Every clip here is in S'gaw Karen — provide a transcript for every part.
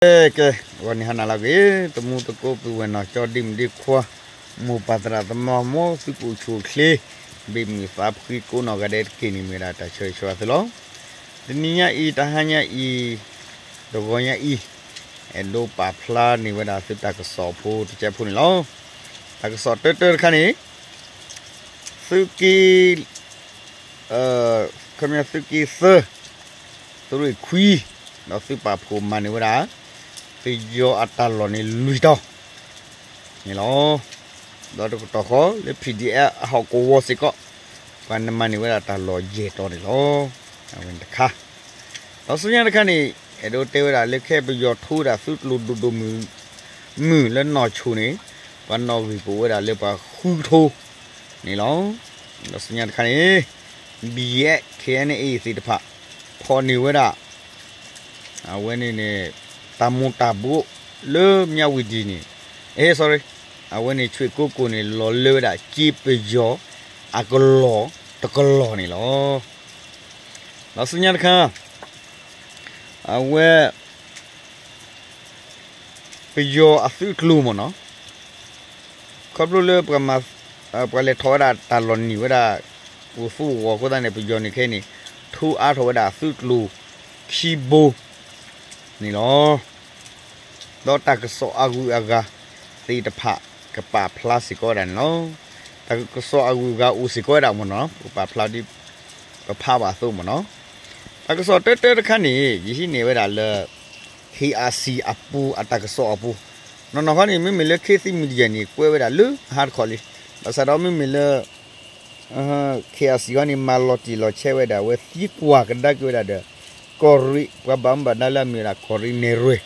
ကဲ ကဲ ဂီၤနံၤဟါနၤလၢအဂ့ၤ တံၤသကိးပုၢ်ဝဲၢ်နီၢ်ကၠီ ဒ့မုၣ်ဒ့ခွါ မိၢ်ပၢ်သရၣ်သမါ မ်သုကအိၣ်ဆူၣ်အိၣ်ချ့ ဘၣ်မုာ်သးဖှံကိးနီၢ်ဂၤဒဲးတက့ၢ်န့ၣ် မ့ၢ်ဝဲဒၣ်တၢ်ဆၢဂ့ၤဆၢဝါသုလီၤ. တနံၤညါအံၤ တဟါညါအံၤ တဂီၤညါအံၤ အဲၣ်ဒိးပာ်ဖျါန့ၢ်ဝဲဒၣ်သုတၢ်ကစီၣ်ဖိတကဲးဖိန့ၣ်လီၤ. တၢ်ကစီၣ်တၢတၢတခါန့ၣ် သုးက့ ခီပညီသုးက့သၢ သုးရ့ၣ်ခွံ ဒီးသုးပာ်ဖှိၣ်မၤန့ၢ်ဝဲဒၣ် ပယီၤအတၢ်လီၢ်န့ၣ်လွံၢ်တီၤန့ၣ်လီၤ. ဒီးတကတီၢ်ဃီလၢ P D F အဟီၣ်ကဝီၤစ့ၢ်ကီး ပှၤန့ၣ်မၤန့ၢ်ဝဲဒၣ်တၢ်လီၢ်ယဲၢ်တီၤန့ၣ်လီၤ. အဝဲန့ၣ်တခါ ဒီးဆူညါတခါန့ၣ် အဲၣ်ဒိးတဲဝဲဒၣ်လၢခဲအံၤပယီၤထိဝဲဒၣ်သုးကျိၤဒိၣ်ဒိၣ်မုၢ်မုၢ်လၢနီၢ်ဆိၣ်န့ၣ် ပှၤနီၣ်ဂံၢ်ပဝဲဒၣ်လၢပှၤဃုကထိန့ၣ်လီၤ. ဒီးဆူညါတခါန့ၣ် ဘံၣ်ယဲၣ် K N A သ့ၣ်တဖၣ် ဖီၣ်န့ၢ်ဝဲဒၣ် အဝဲန့ၣ်န့ၣ် တၢ်မူၤတၢ်ဘှီးလၢမၠၣ်ဝတံၤန့ၣ် အဲ sorry အဝဲန့ၣ် ဆွ့ၣ်ကိကိၣ်န့ၣ် လီၤလၢဝဲဒၣ်က့ပယီၤအကလီၢ်တကလီၢ်န့ၣ်လီၤ. ဒီးဆူညါတခါ အဝဲ ပယီၤအသုးကျိၤမ့ၢ်နီၤ ခီဖျိလၢပှၤမၤ ပှၤလဲၤထီၣ်ဝဲဒၣ်တၢ်လီၢ်နံၤဝဲဒၣ် အိၣ်သူၣ်ဂီၤအဃိသတးန့ၣ် ပယီၤန့ၣ်ခဲအံၤန့ၣ် ထိအါထီၣ်ဝဲဒၣ်သုးကျိၤခံဘိန့ၣ်လီၤ. ဒီးတၢ်ကစီၣ်အဂုၤအဂၤသ့ၣ်တဖၣ် ကပာ်ဖျါစ့ၢ်ကီးဝဲဒၣ်န့ၣ်လီၤ. တၢ်ကစီၣ်အဂုၤအဂၤအိၣ်စ့ၢ်ကီးဝဲဒၣ်မ့ၢ်နီၤ ပကပာ်ဖျါဒ် ပဖးဘၣ်အသိးမ့ၢ်နီၤ. တၢ်ကစီၣ်တၢတၢတခါန့ၣ် ယဟံးန့ၢ်ဝဲဒၣ်လၢ K R C အပူၤ အတၢ်ကစီၣ်အပူၤ နီၢ်နီၢ်ခီန့ၣ် မ့မ့ၢ်လၢ ခေတ်သစ် Media န့ၣ် ကွဲးဝဲဒၣ်လၢအဟါတခီလံ. ဘၣ်ဆၣ်ဒီးမ့မ့ၢ်လၢ K R C ခီန့ၣ် မၤလီၤတံၢ်လီၤဆဲးဝဲဒၣ် အဝဲသံကွၢ်ကဒါက့ၤဝဲဒၣ်ဒီး ကီၢ်ရ့ၣ်ပှၤဘၣ်မူဘၣ်ဒါလၢအမ့ၢ်ဝဲဒၣ် ကီၢ်ရ့ၣ်နဲၣ်ရွဲၣ်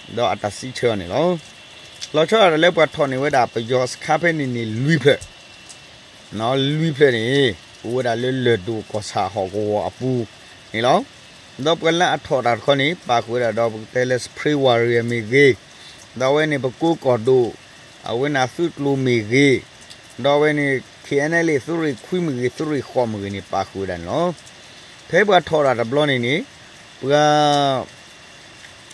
ဒီးအတၢ်စံးဆၢအီၤန့ၣ်လီၤ. လီၤဆီဒၣ်တၢ်လၢပှၤထီၣ်န့ၢ်ဝဲဒၣ်ပယီၤစခါဖဲန့ၣ်န့ၣ် လွံၢ်ဖျၢၣ် လွံၢ်ဖျၢၣ်န့ၣ် အိၣ်ဝဲဒၣ်လၢလၢၢ်ဒိၣ်ကီၢ်ဆၣ်ဟီၣ်ကဝီၤအပူၤန့ၣ်လီၤ. ဒီးပှၤလၢအထီၣ်တၢ်တခီန့ၣ် ပာ်ဃုာ်ဝဲဒၣ်ဒီးပကတဲလၢ Spring Warrior မ့ၢ်ဂ့ၤ, ဒီးအဝဲန့ၣ် ပကိကီၢ်ဒိၣ် အဝဲန့ၣ်သုးကျိၤမ့ၢ်ဂ့ၤ, ဒီးအဝဲန့ၣ် K N L A သုးရ့ၣ်ခွံမ့ၢ်ဂ့ၤ သုးရ့ၣ်ဃိးမ့ၢ်ဂ့ၤန့ၣ် ပာ်ဃုာ်ဝဲဒၣ်န့ၣ်လီၤ. ဖဲပှၤထီၣ်တၢ်တဘျီန့ၣ်န့ၣ် ပှၤ တဲ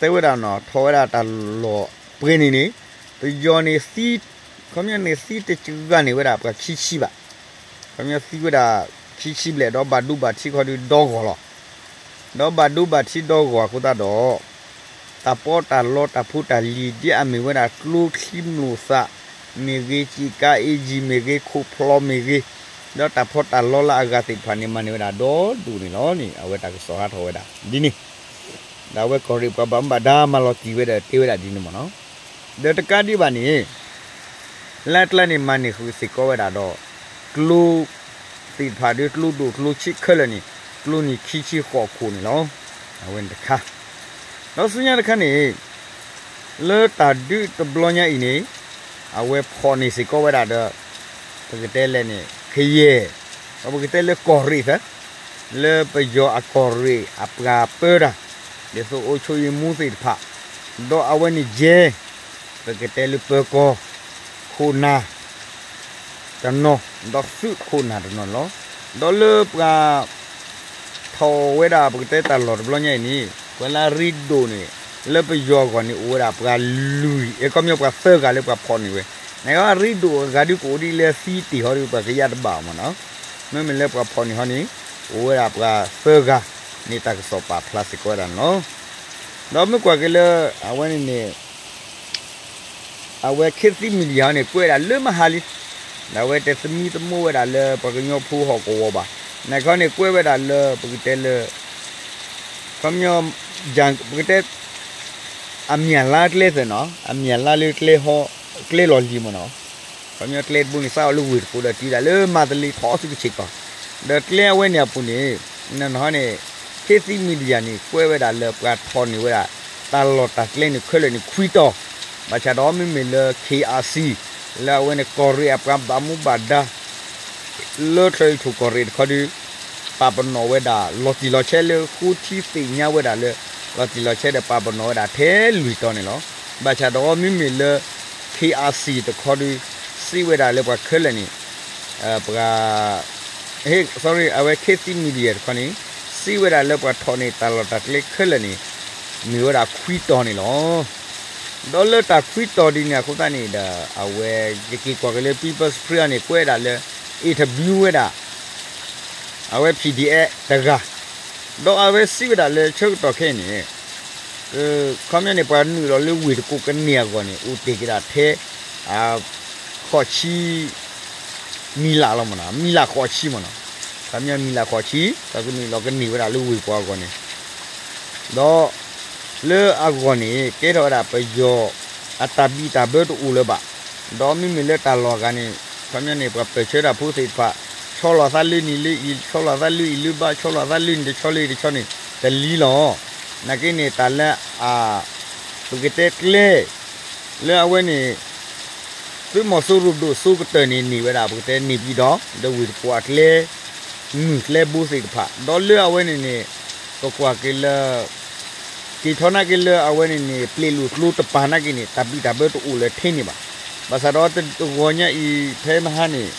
ဝဲဒၣ်နီၤ ထီၣ်ဝဲဒၣ်တၢ်လီၢ်ပှဲၤန့ၣ်န့ၣ် ပယီၤန့ၣ်သံ, ခီပညီန့ၣ်သံတစှၤန့ၢ်ဝဲဒၣ်ပှၤခံဆံဘၣ်. ခီပညီသံဝဲဒၣ်ခံဆံဘျဲၣ် ဒီးဘၣ်ဒိဘၣ်ထံးခီဒုးဒီဂီၢ်လီၤ. ဒီးဘၣ်ဒိဘၣ်ထံးဒီဂီၢ်အဃိသတးဒီး တၢ်ပီးတၢ်လီတၢ်ဖိတၢ်လံၤ ဒ်အမ့ၢ်ဝဲဒၣ်ကျိချံမျိာ်သၣ်မ့ၢ်ဂ့ၤ စံၣ်ကါအ့ၣ်ယံၤမ့ၢ်ဂ့ၤ ခိၣ်ဖျီမ့ၢ်ဂ့ၤ, ဒီးတၢ်ဖီတၢ်လီလၢအဂၤသ့ၣ်တဖၣ်န့ၣ် မၤန့ၢ်ဝဲဒၣ်ဒီဒူၣ်န့ၣ်လီၤန့ၣ် အဝဲတၢ်ကစီၣ်ဟးထီၣ်ဝဲဒၣ်ဒ်န့ၣ် ဒီးအဝဲကီၢ်ရ့ၣ်ပှၤဘၣ်မူဘၣ်ဒါမၤလီၤတံၢ်ဝဲဒီးတဲဝဲဒၣ်ဒ်န့ၣ်မ့ၢ်နီၤ. ဒီးတကးဒံးဘၣ်န့ၣ် လၢအကျါန့ၣ် မၤန့ၢ်ဃုာ်စ့ၢ်ကီးဝဲဒၣ်ဒီး ကျိ သ့ၣ်တဖၣ်ဒီးကျိဒိၣ်ကျိဆံးခဲလၢာ်န့ၣ် ကျိန့ၣ်ခံဆံဃိးခိၣ်န့ၣ်လီၤ. အဝဲန့ၣ်တခါ ဒီးဆူညါတခါန့ၣ် လၢတၢ်ဒုးတဘျီညါအံၤန့ၣ် အဝဲဖီၣ်န့ၢ်စ့ၢ်ကီးဝဲဒၣ်ဒီး ပကတဲလဲၣ်န့ၣ် ခယဲၢ် ဒီးပကတဲလၢကီၢ်ရ့ၣ်သၢ လၢပယီၤအကီၢ်ရ့ၣ်အပှၤပၢတၢ် ဒ်သိးအိၣ်ဆိၣ်အံၤမူသ့ၣ်တဖၣ် ဒီးအဝဲန့ၣ်ယဲၢ် ပကတဲလၢပၢၤကီၢ် ခိၣ်နၢ် တနီၤ ဒီးသုးခိၣ်နၢ်တနီၤန့ၣ်လီၤ. ဒီးလၢပှၤ ထီၣ်ဝဲဒၣ်ပကတဲတၢ်လီၢ်တဘျီညါအံၤန့ၣ် ပှၤလၢအရ့ဒိၣ်န့ၣ် လၢပယီၤအဂီၢ်န့ၣ် အိၣ်ဝဲဒၣ်ပှၤလွံၢ် အဲ ခီပညီပှၤသၢဂၤလၢပှၤဖီၣ်န့ၢ်ဝဲ နကီအရ့ဒိၣ်အဂၤဒုးကအိၣ်ဒ်လၢသံတ့ၢ်ဟီဒုး ပှၤကယၢ်တဘၣ်အီၤမ့ၢ်နီၤ. မ့မ့ၢ်လၢပှၤဖီၣ်န့ၢ်ဟီန့ၣ် အိၣ်ဝဲဒၣ်ပှၤသၢဂၤန့ၣ် တၢ်ကစီၣ်ပာ်ဖျါစ့ၢ်ကီးဝဲဒၣ်န့ၣ်လီၤ. ဒီးမ့ၢ်ကွၢ်က့ၤလၢ အဝဲန့ၣ်န့ၣ် အဝဲ ခေတ်သစ် Media န့ၣ် ကွဲးဒၣ်လၢမဟါလံ. ဒီးအဝဲတသမံသမိးဝဲဒၣ်လၢပှၤကညီဖိဟီၣ်ကဝီၤဘၣ်. နခီန့ၣ် ကွဲးဝဲဒၣ်လၢပကတဲလၢ ခီပညီ ပကတဲ အမံၤလါကျဲသ့ၣ်နီၤ အမံၤလါလၢကျဲဟီ ကျဲလီၢ်လံၤမ့ၢ်နီၤ. ခီပညီကျဲတဘိန့ၣ် စးအီၤလၢဝ့ၢ်တကိးဒီးတုၤဒၣ်လၢမၤတလ့ထီၣ်အီၤဆူကဆ့ၣ်ကီၢ် ဒီးကျဲအဝဲန့ၣ်အပူၤန့ၣ် နနဟီန့ၣ် ခေတ်သစ် Media န့ၣ် ကွဲးဝဲဒၣ်လၢပှၤထီၣ်န့ၢ်ဝဲဒၣ် တၢ်လီၢ်တၢ်ကျဲန့ၣ်ခဲလၢာ်န့ၣ် ခွံတီၤ, ဘၣ်ဆၣ်ဒီးမ့မ့ၢ်လၢ K R C လၢအဝဲန့ၣ်ကီၢ်ရ့ၣ်အပှၤဘၣ်မူဘၣ်ဒါ လၢချၢၣ်ထူၣ်ကီၢ်ရ့ၣ်တခီဒုး ပာ်ပနီၣ်ဝဲဒၣ်လီၤတံၢ်လီၤဆဲးလၢဃိထံသ့ၣ်ညါဝဲဒၣ်လၢ လီၤတံၢ်လီၤဆဲးဒီးပာ်ပနီၣ်ဝဲဒၣ်ထဲလွံၢ်တီၤန့ၣ်လီၤ. ဘၣ်ဆၣ်ဒီးမ့မ့ၢ်လၢ K R C တခီဒုး စံးဝဲဒၣ်လၢပှၤခဲလၢာ်န့ၣ် ပှၤ sorry အဝဲ ခေတ်သစ် Media တခီန့ၣ် စံးဝဲဒၣ်လၢပှၤထီၣ်န့ၢ်တၢ်လီၢ်တၢ်ကျဲခဲလၢာ်န့ၣ် မ့ၢ်ဝဲဒၣ်ခွံတီၤန့ၣ်လီၤ. ဒီးလၢတၢ်ခွံတီၤဒ်န့ၣ်အဃိသတးန့ၣ်ဒီး အဝဲ ယက့ၤကွၢ်က့ၤလၢ People's Spring န့ၣ် ကွဲးဒၣ်လၢ interview ဝဲဒၣ် အဝဲ P D F တဂၤ, ဒီးအဝဲစံးဝဲဒၣ်လၢဆၢကတီၢ်ခဲအံၤန့ၣ် ခီပညီန့ၣ် ပှၤနုာ်လီၤလၢဝ့ၢ်တကူၣ်ကန့ၢ်အဂီၢ်န့ၣ် အိၣ်တ့ၢ်က့ၤဒၣ်ထဲ ဃိးဆံ မံၤလၢ်လီၤမ့ၢ်နီၤ, မံၤလၢ်ဃိးဆံမ့ၢ်နီၤ, ခီပညီမံၤလၢ်ဃိးဆံ ပှၤကနုာ်လီၤကန့ၢ်ဝဲဒၣ်လၢဝ့ၢ်ပူၤအဂီၢ်န့ၣ် ဒီး လၢအဂီၢ်န့ၣ် ကဲထီၣ်ဝဲဒၣ်ပယီၤအတၢ်ဘံၣ်တၢ်ဘၢတအိၣ်လၢၤဘၣ်, ဒီးမ့မ့ၢ်လၢတၢ်လီၢ်အဂၤန့ၣ် ခီပညီန့ၣ် ပှၤပၢၢ်ဆၢတၢ်ဖိသ့ၣ်တဖၣ် ဆီလီၤသးလၢနံၤလၢအံၤ ဆီလီၤသးလၢအံၤလၢဘၣ် ဆီလီၤသးလၢနံၤတဆီလၢအံၤတဆီန့ၣ် တလံလီၤ. နာ်က့န့ၣ် တၢ်လၢအ ပကတဲကျဲ လၢအဝဲန့ၣ် သုးမီၤစိရိၤဒိၣ်စိကတၢၢ်န့ၣ် န့ၢ်ဝဲဒၣ် ပကတဲန့ၣ်ပံၤဒီး ဒီးဝ့ၢ်တကူၣ်အကျဲ မုၢ်ကျဲဘိသ့ၣ်တဖၣ် ဒီးလၢအဝဲန့ၣ်န့ၣ် ပကွၢ်က့ၤလၢ က့ၤထီၣ်နာ်က့လၢအဝဲန့ၣ်န့ၣ် ပျဲၤလိာ်ကျိတပၤနာ်က့န့ၣ် တၢ်ဘံၣ်တၢ်ဘၢတအိၣ်လၢၤထဲန့ၣ်ဘၣ်. ဘၣ်ဆၣ်ဒီးတဂီၤညါအံၤ ဖဲမဟါန့ၣ်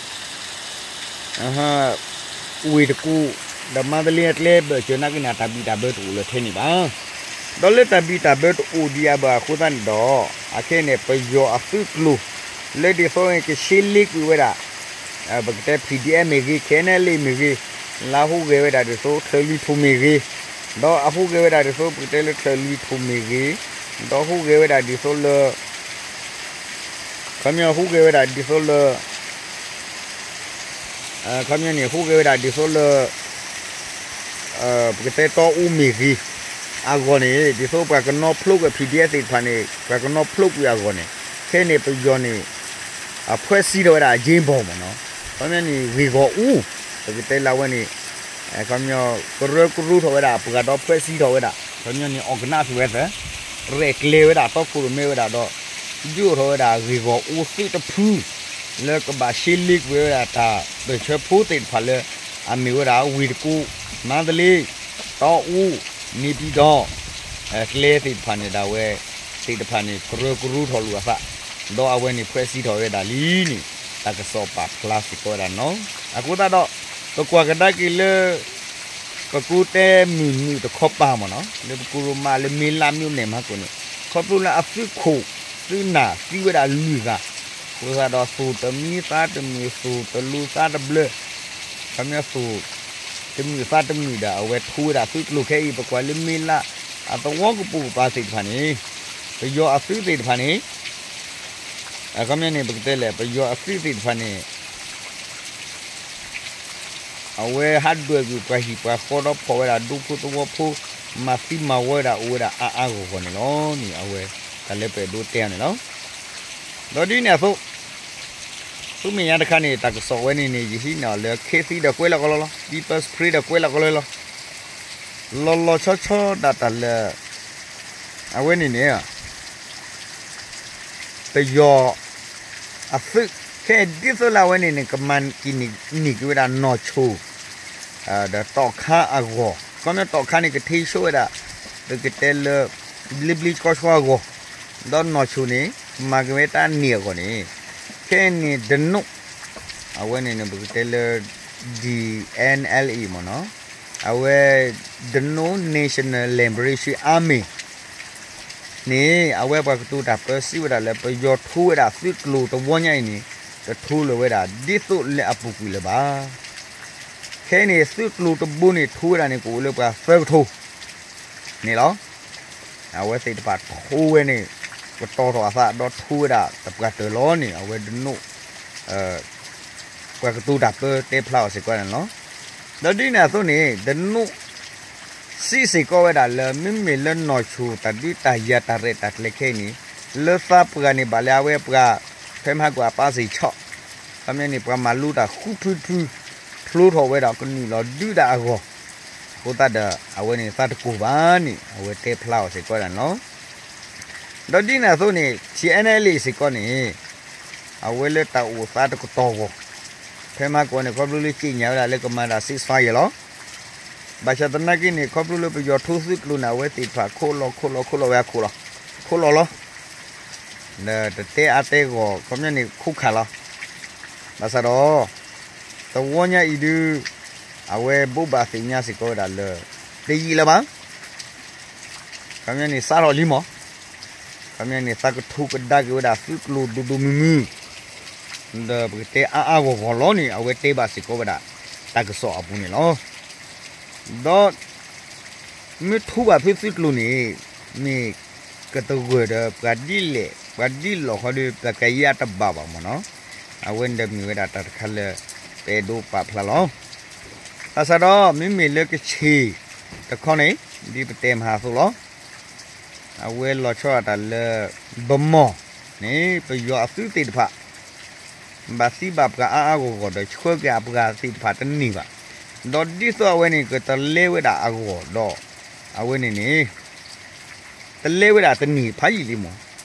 ဝ့ၢ်တကူၣ် ဒီးမါတလ့အကျဲဘၢၣ်စၢၤနာ်က့န့ၣ် တၢ်ဘံၣ်တၢ်ဘၢတအိၣ်လၢၤထဲန့ၣ်ဘၣ်. ဒီးလၢတၢ်ဘံၣ်တၢ်ဘၢတအိၣ်ဒံးအဘၣ်အဃိသတးန့ၣ်ဒီး အခဲအံၤန့ၣ် ပယီၤအသုးကျိၤ လၢဒ်သိးကရှဲလ့ကွံာ်ဝဲဒၣ် ပကတဲ P D F မ့ၢ်ဂ့ၤ K N L A မ့ၢ်ဂ့ၤ လၢအဟူးဂဲၤဝဲဒၣ်ဒ်သိး ချၢၣ်လွံၢ်ထူၣ်မ့ၢ်ဂ့ၤ, ဒီးအဟူးဂဲၤဝဲဒၣ်ဒ်သိး ပကတဲလၢချၢၣ်လွံၢ်ထူၣ်မ့ၢ်ဂ့ၤ, ဒီးဟူးဂဲၤဝဲဒၣ်ဒ်သိးလၢ ခီပညီဟူးဂဲၤဝဲဒၣ်ဒ်သိးလၢ ခီပညီန့ၣ် ဟူးဂဲၤဝဲဒၣ်ဒ်သိးလၢ ပကတဲတီအူမ့ၢ်ဂ့ၤ အဂီၢ်န့ၣ် ဒ်သိးပှၤကနီဖျိကွံာ် P D F သ့ၣ်တဖၣ်န့ၣ် ပှၤကနီဖျိကွံာ်အဂီၢ်န့ၣ် ခဲအံၤန့ၣ်ပယီၤန့ၣ် အဖှဲးစံထီၣ်ဝဲဒၣ် အကၠ့ဘီၣ် မ့ၢ်နီၤ, ခီပညီန့ၣ် ဂ့ၢ်ဂီၢ်အူ ပကတဲလၢအဝဲန့ၣ် ခီပညီ ကရၢကရိထီၣ်ဝဲဒၣ် ပှၤဒီးဖှဲးစံထီၣ်ဝဲဒၣ် ခီပညီန့ၣ် organize ဝဲသၢ ရဲၣ်ကျဲၤဝဲဒၣ်တီခိၣ်ရိၣ်မဲဝဲဒၣ်ဒီး ယိးထီၣ်ဝဲဒၣ်ဂ့ၢ်ဂီၢ်အူသုးတဖု လၢကဘၣ်ရှဲလ့ကွံာ်ဝဲဒၣ်တၢ်ပၢၢ်ဆၢဖိသ့ၣ်တဖၣ်လၢ အမ့ၢ်ဝဲဒၣ်ဝ့ၢ်တကူၣ် မါတလ့ တီအူ န့ၣ်ပံၤဒီး ကျဲသ့ၣ်တဖၣ်န့ၣ်ဒၣ်ဝဲ သ့ၣ်တဖၣ်န့ၣ် ကရၢကရိထီၣ်လိာ်အသး ဒီးအဝဲန့ၣ်ဖှဲးစံထီၣ်ဝဲဒၣ်လံန့ၣ် တၢ်ကစီၣ်ပာ်ဖျါစ့ၢ်ကီးဝဲဒၣ်န့ၣ်လီၤ. အဃိသတးဒီး ပကွၢ်ကဒါက့ၤလၢ ပကိးတဲမုၢ်နုာ်တခီပၤမ့ၢ်နီၤ လၢပကိရိမးလၢမ့လး မြို့နယ် မဟါကိၣ်န့ၣ် ခီဖျိလၢအသုးခိၣ်သုးနၢ်သံဝဲဒၣ်လွံၢ်ဂၤ အဃိသတးဒီးသိၣ်တမံသါတမုာ် သိၣ်တလူသါတဘျၢ ခီပညီသိၣ်တမုာ်သါတမုာ်ဒီး အဝဲထိဝဲဒၣ်သုးကျိၤခဲအံၤ ပကွၢ်လၢမ့လး အသဝီကပိာ်ကပၤသ့ၣ်တဖၣ်န့ၣ် ပယီၤအသုးသ့ၣ်တဖၣ်န့ၣ် အခီပညီန့ၣ် ပကတဲလဲၣ် ပယီၤအသုးသ့ၣ်တဖၣ်န့ၣ် အဝဲဟးဒွဲၣ်ကွံာ်ပှၤဟံၣ်ပှၤဃီဒီးဖီၣ်ဝဲဒၣ်ဒူဖိသဝီဖိ မၤသံမၤဝီဝဲဒၣ်အိၣ်ဝဲဒၣ်အါအါဂီၢ်ဂီၢ်န့ၣ်လီၤန့ၣ် အဝဲ တၢ်လၢပအဲၣ်ဒိးတဲအီၤန့ၣ်လီၤ. ဒီးဒ်န့ၣ်အသိး ဆူမဲာ်ညါတခါန့ၣ် တၢ်ကစီၣ်ဝဲန့ၣ်န့ၣ် ယဟံးန့ၢ်အီၤလၢ ခ့သံဒီးကွဲးလီၤကလီလီၤ People's Spring ဒီးကွဲးလီၤကလီလီၤ လီၤလီၤဆီဆီဒၣ်တၢ်လၢ အဝဲန့ၣ်န့ၣ် ပယီၤအသုး ခဲအံၤဒ်သိးလၢအဝဲန့ၣ်န့ၣ် ကမၤက့ၤန့ၢ်က့ၤဝဲဒၣ်နီၢ်ဆိၣ် ဒီးတီၣ်ခါအဂီၢ် ခီပညီတီၣ်ခါန့ၣ် ကထ့ဆိဝဲဒၣ် ပကတဲလၢ ဘျ့ဘျ့ဆှီဆှီအဂီၢ် ဒီးနီၢ်ဆိၣ်န့ၣ် ကမၤက့ၤဝဲတၢ်န့ၢ်အဂီၢ်န့ၣ် ခဲအံၤန့ၣ် ဒနိ အဝဲန့ၣ်န့ၣ် ပကတဲလၢ D N L A မ့ၢ်နီၤ အဝဲ ဒနိ National Liberation Army န့ၣ် အဝဲပှၤကတိၤတၢ်ပၢစံးဝဲဒၣ်လၢ ပယီၤထိဝဲဒၣ်သုးကျိၤတဝီညါအံၤန့ၣ် တထိလၢၤဝဲဒၣ် ဒ်သိးလၢအပူၤကွံာ်လၢၤဘၣ်. ခဲအံၤန့ၣ် သုးကျိၤတဘိန့ၣ် ထိဝဲဒၣ်န့ၣ် ကအိၣ်လၢပှၤသၢကထိန့ၣ်လီၤ. အဝဲသ့ၣ်တဖၣ်ထိဝဲန့ၣ် ကတီၤထီၣ်အသးဒီးထိဝဲဒၣ်တပှၢ်တၢၢ်လီၤန့ၣ် အဝဲဒနိ ပှၤကတိၤတၢ်ပၢတဲဖျါအီၤစ့ၢ်ကီးန့ၣ်လီၤ. ဒီးဒ်န့ၣ်အသိးန့ၣ် ဒနိ စံးစ့ၢ်ကီးဝဲဒၣ်လၢ မ့မ့ၢ်လၢနီၢ်ဆိၣ်တၢ်ဒုးတၢ်ယၤတၢ်ရဲၣ်တၢ်ကျဲၤခဲအံၤန့ၣ် လၢသးပှၢ်န့ၣ် ဘၣ်လၢအဝဲပှၤ ဖဲမဟါကွၢ်အပၢ်စ့ၢ်ဆီၣ် ခီပညီန့ၣ် ပှၤမၤလိတၢ်ဃုထြူထြူ ဖျိထီၣ်ဝဲဒီးကနုာ်လီၤဒုးဒၣ်အဂီၢ် အဃိသတးဒီး အဝဲန့ၣ်သးတကိၢ်ဘၣ်န့ၣ် အဝဲတဲဖျါအီၤစ့ၢ်ကီးဒၣ်န့ၣ်လီၤ. ဒီးဒ်န့ၣ်အသိးန့ၣ် ထံၣ်အဲၣ်နဲၣ်လံၣ်စ့ၢ်ကီးန့ၣ် အဝဲလၢတၢ်အိၣ်သးတကတီၢ်ဂီၢ် ဖဲမဟါကွၢ်န့ၣ် ခီဖျိလၢက့ညါဝဲဒၣ်လၢကမၤဒၣ် ceasefire လီၤ. ဘၣ်ဆၣ်သနာ်က့န့ၣ် ခီဖျိလၢပယီၤထိသုးကျိၤန့ၣ် အဝဲသ့ၣ်တဖၣ်ခိးလီၤခိးလီၤခိးလီၤဝဲအခိၣ်လီၤ ခိးလီၤလီၤ ဒီးတတဲအါတဲဂီၢ် ခီပညီန့ၣ် ခိးခးလီၤ. ဘၣ်ဆၣ်ဒီး တဝီညါအံၤဒုး အဝဲဘိးဘၣ်သ့ၣ်ညါစ့ၢ်ကီးဝဲဒၣ်လၢ တယံာ်လၢၤဘၣ် ခီပညီန့ၣ် စးထီၣ်လံမး, ခီပညီန့ၣ် သးကထူကဒါက့ၤဝဲဒၣ်သုးကျိၤဒိၣ်ဒိၣ်မုၢ်မုၢ်, ဒီးပကတဲအါအါဂီၢ်ဂီၢ်လီၤန့ၣ် အဝဲတဲဘၣ်စ့ၢ်ကီးဝဲဒၣ် တၢ်ကစီၣ်အပူၤန့ၣ်လီၤ. ဒီး မ့ၢ်ထူဘၣ်ဖဲသုးကျိၤန့ၣ် မ့ၢ်ကတဂၢၢ်ဒီးပှၤဒ်လဲၣ် ပှၤဒ်လဲၣ်ဃီဒီး ပကယါတဘၣ်ဘၣ်မ့ၢ်နီၤ, အဝဲန့ၣ်ဒီးမ့ၢ်ဝဲဒၣ်တၢ်တခါလၢ ပအဲၣ်ဒိးပာ်ဖျါလီၤ. ဘၣ်ဆၣ်ဒီး မ့မ့ၢ်လၢကဆ့ၣ်တခီန့ၣ် ဒ်ပတဲမဟါအသိးလီၤ. အဝဲလီၤဆီဒၣ်တၢ်လၢ ဗန်းမော်န့ၣ် ပယီၤအသုးသ့ၣ်တဖၣ် ဘၣ်သံဘၣ်ပှၢ်အါအါဂီၢ်ဂီၢ်ဒီးဆှၢက့ၤအပှၤသ့ၣ်တဖၣ်တန့ၢ်ဘၣ်. ဒီးဒ်သိးအဝဲန့ၣ်ကတလဲဝဲဒၣ်အဂီၢ်ဒီး အဝဲန့ၣ်န့ၣ် တလဲဝဲဒၣ်တန့ၢ်ဖးယံာ်လံမး,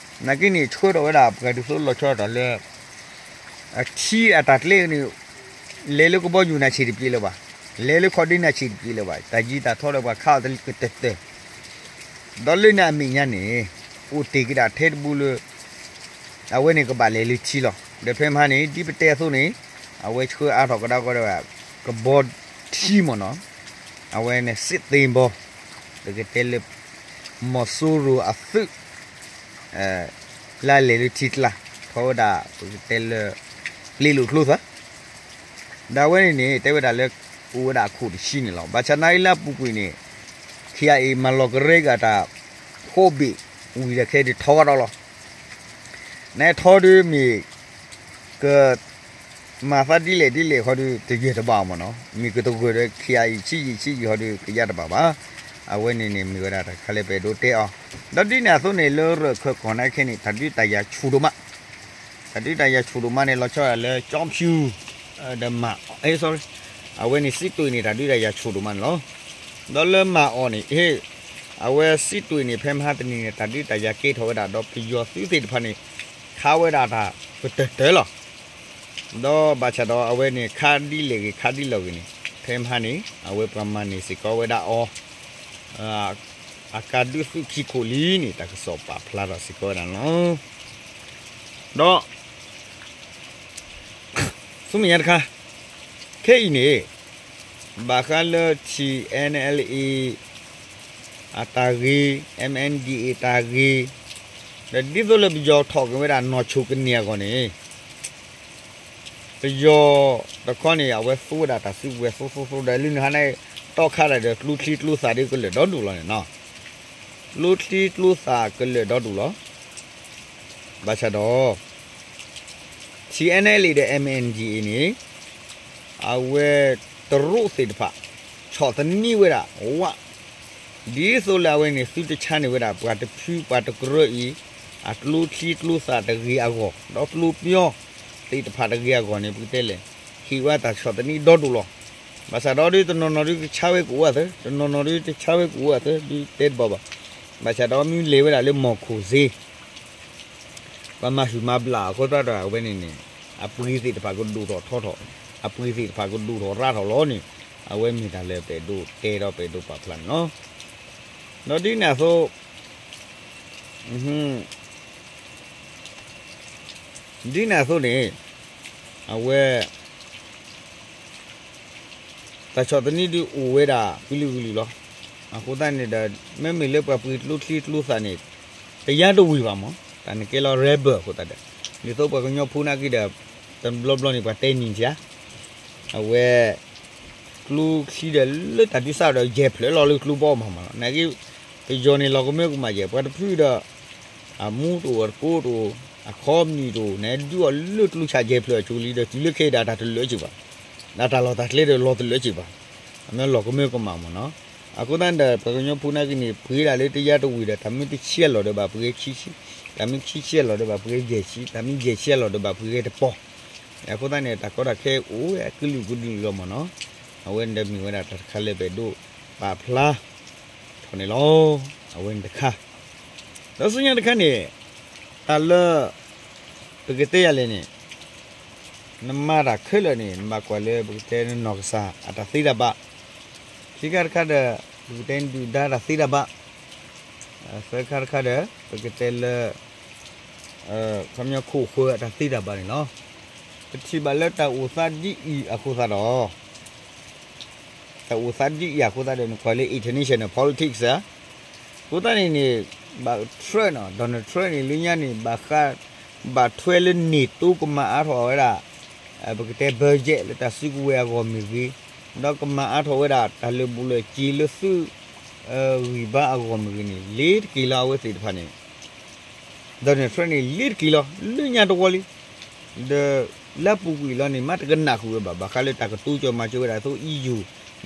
နာ်က့န့ၣ် ဆှၢထီၣ်ဝဲဒၣ်ပှၤဒ်သိးလီၤဆီဒၣ်တၢ်လၢ အထံအတၢ်ကျဲန့ၣ် လဲၤလၢကဘီယူၤနၢ်ဆံးတပျ့ၤလၢၤဘၣ်, လဲၤလၢခီၣ်ဒ့နၢ်ဆံးတပျ့ၤလၢၤဘၣ်, တၢ်ယံၤတၢ်ထီဒီးပှၤခးအီၤတကတၢၢ်တၢၢ် ဒီးလၢန့ၣ်အမဲာ်ညါန့ၣ် အိၣ်တ့ၢ်က့ၤဒၣ်ထဲတဘိလၢ အဝဲန့ၣ်ကဘၣ်လဲၤလၢထံလီၤ. ဒီးဖဲမဟါန့ၣ် ဒ်ပတဲအသိးန့ၣ် အဝဲဆှၢအါထီၣ်ကဒါက့ၤဒီး ကဘီထံမ့ၢ်နီၤ, အဝဲန့ၣ် စစ်သင်္ဘော ပကတဲလၢ မီၤစိရိၤအသုး လၢလဲၤလၢထံကျါ ထီဝဲဒၣ် ပကတဲလၢ ပျ့ၤလိာ်ကျိသၢ ဒီးအဝဲန့ၣ်န့ၣ် တဲဝဲဒၣ်လၢ အိၣ်ဝဲဒၣ်အခိၣ်တဆံန့ၣ်လီၤ. ဘၣ်ဆၣ်နာ်အံၤလၢအပူၤကွံာ်န့ၣ် ခံအံၤ မၤလီၤကရဲက့ၤတၢ် ဃိးဘ့ၣ် ဝံၤဒီးခဲဒုးထီကဒီးလီၤ. နထီဒုးမ့ၢ် က မၤသးဒ်လဲၣ်ဒ်လဲၣ်ဃီဒုး တယဲၢ်တဘၣ်မ့ၢ်နီၤ, မ့ၢ်ကတဂၢၢ်ဒီး ခံအံၤ ဆံးယံာ်ဆံးယံာ်ဃီဒုး ကယါတဘၣ်ဘၣ်. အဝဲန့ၣ်န့ၣ် မ့ၢ်ဝဲဒၣ်တၢ်တခါလၢပအဲၣ်ဒိးတဲအီၤ, ဒီးဒ်န့ၣ်အသိးန့ၣ် လၢရၢၢ်ခၢၣ်ကီၢ်နာ်က့န့ၣ် တၢ်ဒုးတၢ်ယၤဆူၣ်ဒိၣ်မး တၢ်ဒုးတၢ်ယၤဆူၣ်ဒိၣ်မးန့ၣ် လီၤဆီဒၣ်လၢ ကၠီဖၠူ ဒီးမၤအီၤ အဝဲန့ၣ် စံးတွ့ၣ်န့ၣ် တၢ်ဒုးတၢ်ယၤဆူၣ်ဒိၣ်မးန့ၣ်လီၤ. ဒီးလၢမၤအီၤန့ၣ် အဝဲစံးတွ့ၣ်န့ၣ် ဖဲမဟါတနံၤန့ၣ် တၢ်ဒုးတၢ်ယၤကဲထီၣ်ဝဲဒၣ် ဒီးပယီၤသုးသ့ၣ်တဖၣ်န့ၣ် ခးဝဲဒၣ်တၢ်ကတၢၢ်တၢၢ်လီၤ. ဒီးဘၣ်ဆၣ်ဒီးအဝဲန့ၣ် ခးဒ်လဲၣ်ဂ့ၤ ခးဒ်လဲၣ်ဂ့ၤန့ၣ် ဖဲမဟါန့ၣ် အဝဲပှၤမၤန့ၢ်စ့ၢ်ကီးဝဲဒၣ်အီၤ အကါဒုးသုးခံခိၣ်လံန့ၣ် တၢ်ကစီၣ်ပာ်ဖျါထီၣ်စ့ၢ်ကီးဝဲဒၣ်န့ၣ်လီၤ. ဒီး ဆူမဲာ်ညါတခါ ခဲအံၤန့ၣ် ဘၣ်ဃးလၢ ထံၣ် အဲၣ်အဲၣ်လ်အ့ အတၢ်ဂ့ၤ မၣ်အၣ်အၣ်ဒီအ့ တၢ်ဂ့ၤ ဒီးဒ်သိးလၢပယီၤထီၣ်က့ၤဝဲဒၣ်နီၢ်ဆိၣ်ကန့ၢ်အဂီၢ်န့ၣ် ပယီၤတခီန့ၣ် အဝဲသူဝဲဒၣ်တၢ်စုကဝဲၤသူသူသူဒီး လၢနဟါန့ၣ် တီခါဒၣ်ဒီး ကျိချံကျိသၣ်ဒ်ကလၢာ်ဒီဒူၣ်လီၤန့ၣ်နီၤ, ကျိချံကျိသၣ်ကလၢာ်ဒီဒူၣ်လီၤ. ဘၣ်ဆၣ်ဒီး ထံၣ်အဲၣ်အဲၣ်လ်အ့ ဒီး မၣ်အၣ်အၣ်ဒီအ့န့ၣ် အဝဲတရူးသ့ၣ်တဖၣ် ဆီၣ်သနံးဝဲဒၣ်ဝး ဒ်သိးလၢအဝဲန့ၣ် သုတဆါန့ၢ်ဝဲဒၣ် ပှၤတဖုပှၤတကရၢအံၤ အကျိချံကျိသၣ်တဂ့ၤအဂီၢ် ဒီးကျိပယီၤသ့ၣ်တဖၣ်တဂ့ၤအဂီၢ်န့ၣ် ပကတဲလဲၣ် ဟ့ၣ်ဝဲတၢ်ဆီၣ်သနံးဒီဒူၣ်လီၤ. ဘၣ်ဆၣ်ဒီးဒ်တနီၤနီၤဒ်ကဆါဝဲကအိၣ်အသၢ တနီၤနီၤဒ်တဆါဝဲကအိၣ်အသၢ ဒ်တဲတဘၣ်ဘၣ်. ဘၣ်ဆၣ်ဒီးမ့ၢ်လဲၤဝဲဒၣ်လၢမီၢ်ခိၣ်စ့ ပှၤမၤဟုၣ်မၤဘျၣ်အဃိသတးဒီး အဝဲန့ၣ်န့ၣ် အပှ့ၤသ့ၣ်တဖၣ်ကဒိၣ်ထီၣ်ထီထီၣ် အပှ့ၤသ့ၣ်တဖၣ်ကဒိၣ်ထီၣ်ရါထီၣ်လီၤန့ၣ် အဝဲမ့ၢ်တၢ်လၢပအဲၣ်ဒိးတဲဒီးပအဲၣ်ဒိးပာ်ဖျါန့ၣ်လီၤ. ဒီးဒ်န့ၣ်အသိး ဒ်န့ၣ်အသိးန့ၣ် အဝဲ တၢ်ဆီၣ်သနံးဒုးအိၣ်ဝဲဒၣ်ကလုာ်ကလုာ်လီၤ. အဃိသတးန့ၣ်ဒီး မ့မ့ၢ်လၢပှၤပှ့ၤကျိချံကျိသၣ်န့ၣ် တယါတဝ့ၢ်ဘၣ်မး တၢ်န့ၣ်ကဲလီၤ rebel အဃိသတးဒီး ဒ်သိးပှၤကညီဖိနာ်က့ဒီး တဘျီဘျီန့ၣ် ပှၤတဲနံၤထံဧါ အဝဲ ကျိချံဒီးလၢတၢ်ဒုးစးဒီး ယဲၢ်ဖျၢၣ်လီၤလၢကျိဘီမးမးလီၤ. နာ်က့ ပယီၤန့ၣ်လီၤကမၢကမၣ်ယဲၢ် ပှၤတဖုဒီး အမူတအိၣ် အတကိးတအိၣ် အခီပနံၣ်တအိၣ် နဒုးအီၤလၢကျိဆၣ်ယဲၢ်ဖျၢၣ်အစိၤလံဒီး တုၤလၢခဲအံၤဒၣ်တၢ်တလၢာ်စ့ၢ်ဘၣ်, ဒၣ်တၢ်လီၢ်တၢ်ကျဲဒီးလီၤတလၢာ်စ့ၢ်ဘၣ်, အမ့ၢ်လီၤကမၢကမၣ်မးနီၤ. အဃိသတးန့ၣ်ဒီး ပှၤကညီဖိနာ်က့န့ၣ် ပှ့ၤဒၣ်လၢတယါတဝ့ၢ်ဒီး တၢ်မ့ၢ်တဆံအလီၢ်ဒီးဘၣ်ပှ့ၤခံဆံ, တၢ်မ့ၢ်ခံဆံအလီၢ်ဒီးဘၣ်ပှ့ၤယဲၢ်ဆံ, တၢ်မ့ၢ်ယဲၢ်ဆံအလီၢ်ဒီးဘၣ်ပှ့ၤဂဲၤတပီၤ. အဃိသတးန့ၣ် တၢ်ကီတၢ်ခဲအိၣ်ဝဲကလုာ်ကလုာ်လီၤမးနီၤ. အဝဲန့ၣ်ဒီးမ့ၢ်ဝဲဒၣ်တၢ်တခါလၢပအဲၣ်ဒိးပာ်ဖျါထီၣ်န့ၣ်လီၤ. အဝဲန့ၣ်တခါ ဒီးဆူညါတခါန့ၣ် တၢ်လၢ ပကတဲယၤလဲၣ်န့ၣ် နမၤတၢ်ခဲလၢာ်န့ၣ် နဘၣ်ကွၢ်လၢပကတဲနနီၢ်ကစၢ်အတၢ်သ့တၢ်ဘၣ်, ခံခါတခါဒီး ပကတဲနဒုၣ်ဒါတၢ်သ့တၢ်ဘၣ်, သၢခါတခါဒီး ပကတဲလၢ ခီပညီခိၣ်ဃၢအတၢ်သ့တၢ်ဘၣ်န့ၣ်လီၤ. ပထံၣ်ဘၣ်လၢတၢ်အိၣ်သးဒ်အံၤအဃိသတးဒီး တၢ်အိၣ်သးဒ်အံၤအဃိသတးဒီး နကွၢ်လၢ international politics ဧါ အဃိသတးန့ၣ်န့ၣ် ဘၣ် Trump နီၤ Donald Trump န့ၣ် လၢညါန့ၣ် ဘၣ်ဃး ဘၣ်ထွဲလၢ NATO ကမၤအါထီၣ်ဝဲဒၣ် ပကတဲ budget လၢတၢ်စုကဝဲၤအဂီၢ်မ့ၢ်ဂ့ၤ, ဒီးကမၤအါထီၣ်ဝဲဒၣ် တၢ်လၢာ်ဘူၣ်လၢာ်စ့ၤလၢသုး ဂံၢ်ဘါအဂီၢ်မ့ၢ်ဂ့ၤန့ၣ် လ့ၤတက့ၤလီၤ အဝဲသ့ၣ်တဖၣ်န့ၣ် Donald Trump န့ၣ် လ့ၤတက့ၤလီၤ လၢညါတဝီလံ ဒီးလၢပူၤကွံာ်လီၤန့ၣ် မ့ၢ်တကနၣ်ဃုာ်ဝဲဘၣ် ဘၣ်ဃးလၢတၢ်ကတိၤကၠီၣ်မၤစၢၤဝဲဒၣ်သိး EU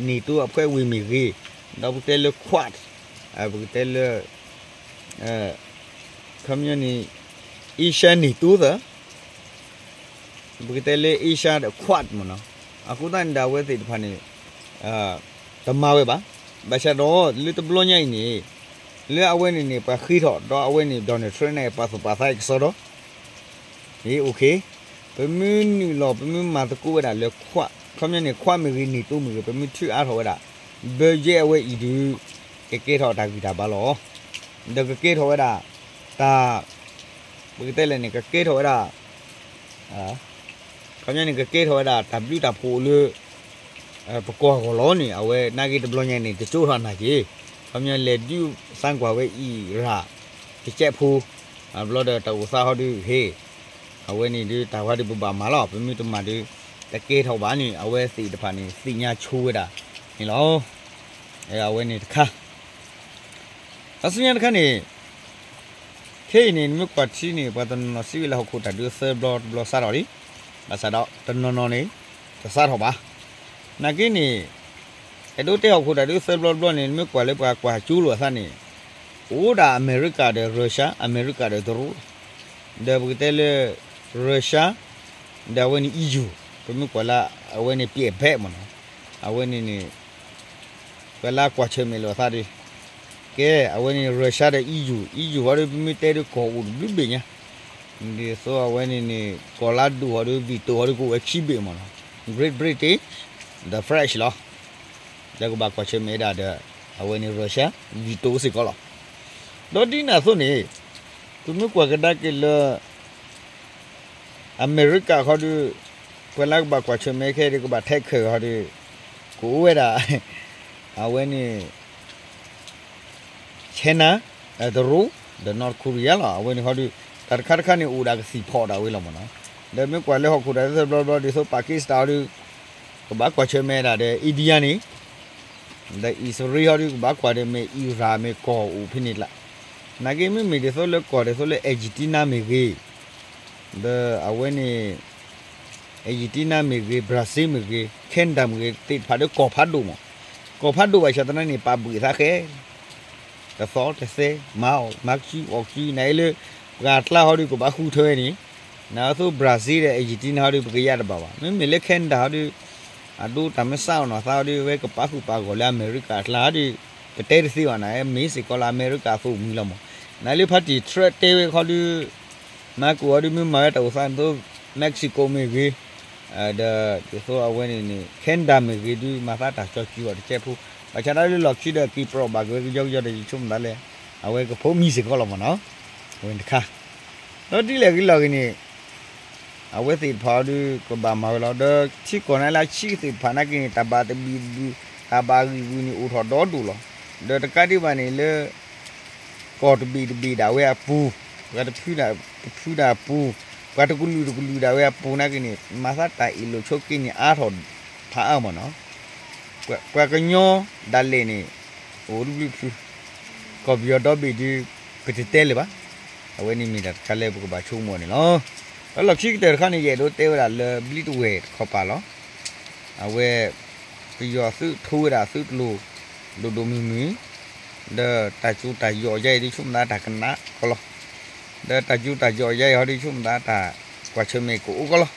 NATO အဖွဲ့ဝင်မ့ၢ်ဂ့ၤ, ဒီးပကတဲလၢ Quad ပကတဲလၢ ခီပညီန့ၣ် Asia NATO သၢ ပကတဲလၢ Asia ဒီး Quad မ့ၢ်နီၤ, အဃိသတးန့ၣ်ဒီး အဝဲသ့ၣ်တဖၣ်န့ၣ် တမၤဝဲဘၣ်. ဘၣ်ဆၣ်ဒီး လၢတဘျီညါအံၤန့ၣ် လၢအဝဲန့ၣ်န့ၣ် ပှၤဃ့ထီၣ် ဒီးအဝဲန့ၣ် Donald Trump န့ၣ် ပာ်သူၣ်ပာ်သးအံၤကစီဒီ ဟ့ OK, ပမ့ၢ်နုာ်လီၤ ပမ့ၢ်မၤသကိးဝဲဒၣ်လၢ Quad ခီပညီန့ၣ် Quad မ့ၢ်ဂ့ၤ NATO မ့ၢ်ဂ့ၤ ပမ့ၢ်ထုးအါထီၣ်ဝဲဒၣ် budget အဝဲအံၤဒုး ကကဲထီၣ်တၢ်ဂံၢ်တၢ်ဘါလီၤ. ဒီးကကဲထီၣ်ဝဲဒၣ် တၢ် ပကတဲလဲၣ်န့ၣ် ကကဲထီၣ်ဝဲဒၣ် ခီပညီန့ၣ် ကကဲထီၣ်ဝဲဒၣ်တၢ်ဘျုးတၢ်ဖှိၣ်လၢ ပကီၢ်အဂီၢ်လီၤန့ၣ် အဝဲနာ်က့တဘျီညါန့ၣ် တကၠိထီၣ်နာ်က့ၤ, ခီပညီလဲၤဒုးသံကွၢ်ဝဲအံၤရၣ် တကဲးဖိ, ဘျီဒီးတၢ်အိၣ်သးဟီဒုး ဟ့ၣ်, အဝဲန့ၣ်ဒုးတၢ်ဝဲဒုးပဘၣ်မၤလီၤ ပမ့ၢ်တမၤဒုး တကဲထီၣ်ဘၣ်န့ၣ် အဝဲသ့ၣ်တဖၣ်န့ၣ် သ့ၣ်ညါဆိဝဲဒၣ်န့ၣ်လီၤ. အဝဲန့ၣ်တခါ အဆူညါတခါန့ၣ် ခဲအံၤန့ၣ် နမ့ၢ်ကွၢ်ထံန့ၣ် ပှၤတနီၤနီၤစံးဝဲလၢဟီၣ်ခိၣ်တၢ်ဒုးသၢဘျီတဘျီစးထီၣ်လံ, ဘၣ်ဆၣ်ဒီးတနီၤနီၤန့ၣ် တစးထီၣ်ဘၣ်. နာ်က့န့ၣ် အဲၣ်ဒိးတဲဟီၣ်ခိၣ်တၢ်ဒုးသၢဘျီတဘျီန့ၣ် နမ့ၢ်ကွၢ်လၢပှၤကွၢ်ကၠိလိာ်အသးန့ၣ် အိၣ်ဒၣ်အမဲရကၤဒီး Russia အမဲရကၤဒီးတရူးလီၤ. ဒီးပကတဲလၢ Russia ဒီးအဝဲန့ၣ် EU ပမ့ၢ်ကွၢ်လၢအဝဲန့ၣ် ပျဲၢ်ဘဲးမ့ၢ်နီၤ, အဝဲန့ၣ်န့ၣ် ပှၤလၢကွၢ်ဆၢၣ်မဲာ်လိာ်အသးဒီး ကဲ အဝဲန့ၣ် Russia ဒီး EU, EU ဟီဒီး ပမ့ၢ်တဲဒီးကီၢ်အိၣ်တဘျုးဘ့ၣ်ညါ, ဒ်သိးအဝဲန့ၣ်န့ၣ် ကီၢ်လၢဒိၣ်ဟီဒီး veto ဟီဒီးကအိၣ်ဝဲခံဘ့ၣ်မ့ၢ်နီၤ, Great Britain, the French လီၤ. လၢကဘၣ်ကွၢ်ဆၢၣ်မဲာ်ဒၣ်ဒီး အဝဲန့ၣ် Russia veto စ့ၢ်ကီးလီၤ. ဒီးဒ်န့ၣ်အသိးန့ၣ် ပမ့ၢ်ကွၢ်ကဒါက့ၤလၢ အမဲရကၤဟီဒီး ပှၤလၢကဘၣ်ကွၢ်ဆၢၣ်မဲာ်ခဲဒီး ကဘၣ်ထဲးခဲးဟီဒီး ကအိၣ်ဝဲဒၣ် အဝဲန့ၣ် China, တရူး ဒီး North Korea လီၤ. အဝဲန့ၣ်ဟီဒီး တၢ်တခါတခါန့ၣ် အိၣ်ဒၣ်ကသံၣ်ဖီၣ်ဒၣ်ဝဲလီၤမ့ၢ်နီၤ. ဒီးမ့ၢ်ကွၢ်လၢဟီၣ်ခိၣ်တၢ်ဒုးသၢဘျီဘျီ ဒ်သိး Pakistan ဟီဒီး ကဘၣ်ကွၢ်ဆၢၣ်မဲာ်ဒၣ်ဒီး India န့ၣ် ဒီးအံၣ်စရ့လးဟီဒီး ကဘၣ်ကွၢ်ဒီးမ့ၢ်အံရၣ်မ့ၢ်ကီၢ်အိၣ်ဖဲန့ၣ်လီၤ. နာ်က့မ့မ့ၢ်ဒ်သိးလၢကီၢ်ဒ်သိးလၢ Argentina မ့ၢ်ဂ့ၤ, ဒီးအဝဲန့ၣ် Argentina မ့ၢ်ဂ့ၤ, Brazil မ့ၢ်ဂ့ၤ, Canada မ့ၢ်ဂ့ၤ သ့ၣ်တဖၣ်ဒီးကီၢ်ဖးဒိၣ်မ့ၢ်, ကီၢ်ဖးဒိၣ်ဘၣ်ဆၣ်သနာ်န့ၣ် ပာ်ဘှံးသးဃဲ တသီတသဲ မၤအီၣ်မၤကစုအီၣ်ကစု နာ်အံၤလၢ ပှၤကျါဟီဒီးကဘၣ်ဃုထၢဝဲန့ၣ်, နာ်အသိး Brazil ဒီး Argentina ဟီဒီး ပကယါတဘၣ်ဘၣ်. မ့မ့ၢ်လၢ Canada ဟီဒီး အဒိတၢ်မ့ၢ်စးအီၣ်နီၤသးဟီဒီး အဝဲကပာ်ဃုာ်ပာ်ဂီၢ်လၢအမဲရကၤအကျါဟီဒီး ပတဲတသ့ဘၣ်နၤ, မ့ၢ်စ့ၢ်ကီးလၢအမဲရကၤအသိးမံၤလီၤမ့ၢ်. နာ်လၢဖါတံၣ် Trump တဲဝဲခီဒီး မၤကိၣ်ဟီဒီး မ့ၢ်မၤဝဲတၢ်အိၣ်သးဒ်သိး Mexico မ့ၢ်ဂ့ၤ, ဒီးဒ်သိးအဝဲန့ၣ်န့ၣ် Canada မ့ၢ်ဂ့ၤဒုး မၤသးတၢ်ကၠီကၠူအီၤတကဲးဖိ, ဘၣ်ဆၣ်ဒၣ်လၢလီၢ်ခံဒီး က့ၤပြီၢ်ဘၣ်က့ၤဝဲကယီကယီဒီး ယဆိကမိၣ်သးလဲၣ်, အဝဲကဖိးမံၤစ့ၢ်ကီးလီၤမ့ၢ်နီၤ, အဝဲန့ၣ်တခါ, ဒီးဒ်လဲၣ်ဂ့ၤလီၤဂ့ၤန့ၣ် အဝဲသ့ၣ်တဖၣ်အီၤဒီး ကဘၣ်မၤဝဲလီၤ. ဒီးထံကီၢ်နာ်လၢအဆံးကသ့ၣ်တဖၣ်နာ်က့န့ၣ် တၢ်ဘၣ်တဘံၣ်တဘံၣ် တၢ်ဘၣ်ဂံၢ်ဂုာ်န့ၣ် အိၣ်ထီၣ်ဒီဒိၣ်လီၤ. ဒီးတကးဒံးဘၣ်န့ၣ်လၢ ကီၢ်တဘ့ၣ်တဘ့ၣ်ဒၣ်ဝဲအပူၤ, ပှၤတဖုဒၣ်တဖုဒၣ်အပူၤ, ပှၤတကလုာ်တကလုာ်ဒၣ်ဝဲအပူၤနာ်က့န့ၣ် မၤသးတၢ်အ့ၣ်လိာ်ဆိးက့န့ၣ် အါထီၣ်ဖးအါမ့ၢ်နီၤ. ပှၤကညီဒၣ်လဲာ်န့ၣ် အိၣ်တဘျုးဖု ကီၢ်ပယီၤဒီဘ့ၣ်ဒုး ပတတဲလၢၤဘၣ်. အဝဲန့ၣ်မ့ၢ်တၢ်တခါလၢပကဘၣ်ဆိကမိၣ်န့ၣ်လီၤ. ဒီးလီၢ်ခံကတၢၢ်တခါန့ၣ် ယအဲၣ်ဒိးတဲဝဲဒၣ်လၢဘျံးတဝဲၢ်တခီပၤလီၤ. အဝဲ ပယီၤသုးထိဝဲဒၣ်သုးကျိၤ ဒိၣ်ဒိၣ်မုၢ်မုၢ်, ဒီးတၢ်ကၠိတၢ်ယီၣ်ယါအံၤဒုး ဆိကမိၣ်သးတၢ်ကနးကီလီၤ. ဒီးတၢ်ကၠိတၢ်ယီၣ်ယါအံၤဟီဒုး ဆိကမိၣ်သးတၢ်ကွၢ်ဆၢၣ်မဲာ်ကအိၣ်ကီလီၤ.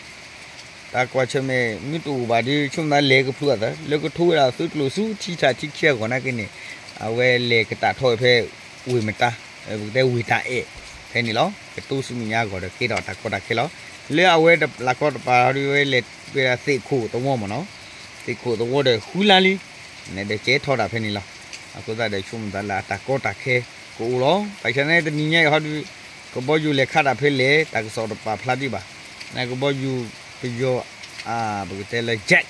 တၢ်ကွၢ်ဆၢၣ်မဲာ်မ့ၢ်တအိၣ်ဘၣ်ဒီး ဆိကမိၣ်သးလဲၤကဖျိအသး လၢကထိဝဲဒၣ်သုးကျိၤဆူထံထၣ်ထံခံအဂီၢ်နာ်က့န့ၣ် အဝဲလဲၤကတၢၢ်ထီၣ်ဝဲဖဲ ဝ့ၢ်မတၤ, ပကတဲဝ့ၢ်တၢ်အဲၣ်ဖဲန့ၣ်လီၤ. ကတိၤဆူမဲာ်ညါအဂီၢ်ဒီး ကဲထီၣ်တၢ်ကီတၢ်ခဲလီၤ. လၢအဝဲတလၢ်ကီတပၤဒီး ဝဲလဲၤဝဲဒၣ်သ့ၣ်ခိၣ်သဝီမ့ၢ်နီၤ, သ့ၣ်ခိၣ်သဝီဒီးဃုလါလံ, န့ၣ်ဒီးကဲထီၣ်တၢ်ဖဲန့ၣ်လီၤ. အဃိသတးဒီး ဆိကမိၣ်သးလၢအတၢ်ကီတၢ်ခဲကအိၣ်လီၤ. ဘၣ်ဆၣ်န့ၣ်တနံၤညါအံၤဟီဒုး ကဘီယူၤလဲၤခးတၢ်ဖဲလဲၣ် တၢ်ကစီၣ်တပာ်ဖျါဒံးဘၣ်. န့ၣ်ကဘီယူၤပယီၤ ပကတဲလၢ jet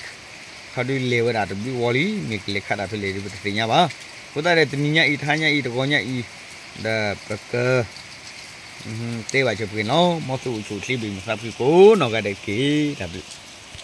ဟီဒုးလဲၤဝဲဒၣ်တဘျုးဝီလံ မ့ၢ်ကလဲၤခးတၢ်ဖဲလဲၣ်ဒုး ပတသ့ၣ်ညါဘၣ်. အဃိသတးဒီး တနံၤညါအံၤ တဟါညါအံၤ တဂီၤညါအံၤ ဒီးပက တဲဘၣ်ဆၢပှဲၤနီၤ, မ်သုအိၣ်ဆူၣ်အိၣ်ချ့ ဘၣ်မုာ်သးဖှံကိးနီၢ်ဂၤဒဲးတက့ၢ်. တၢ်ဘျုး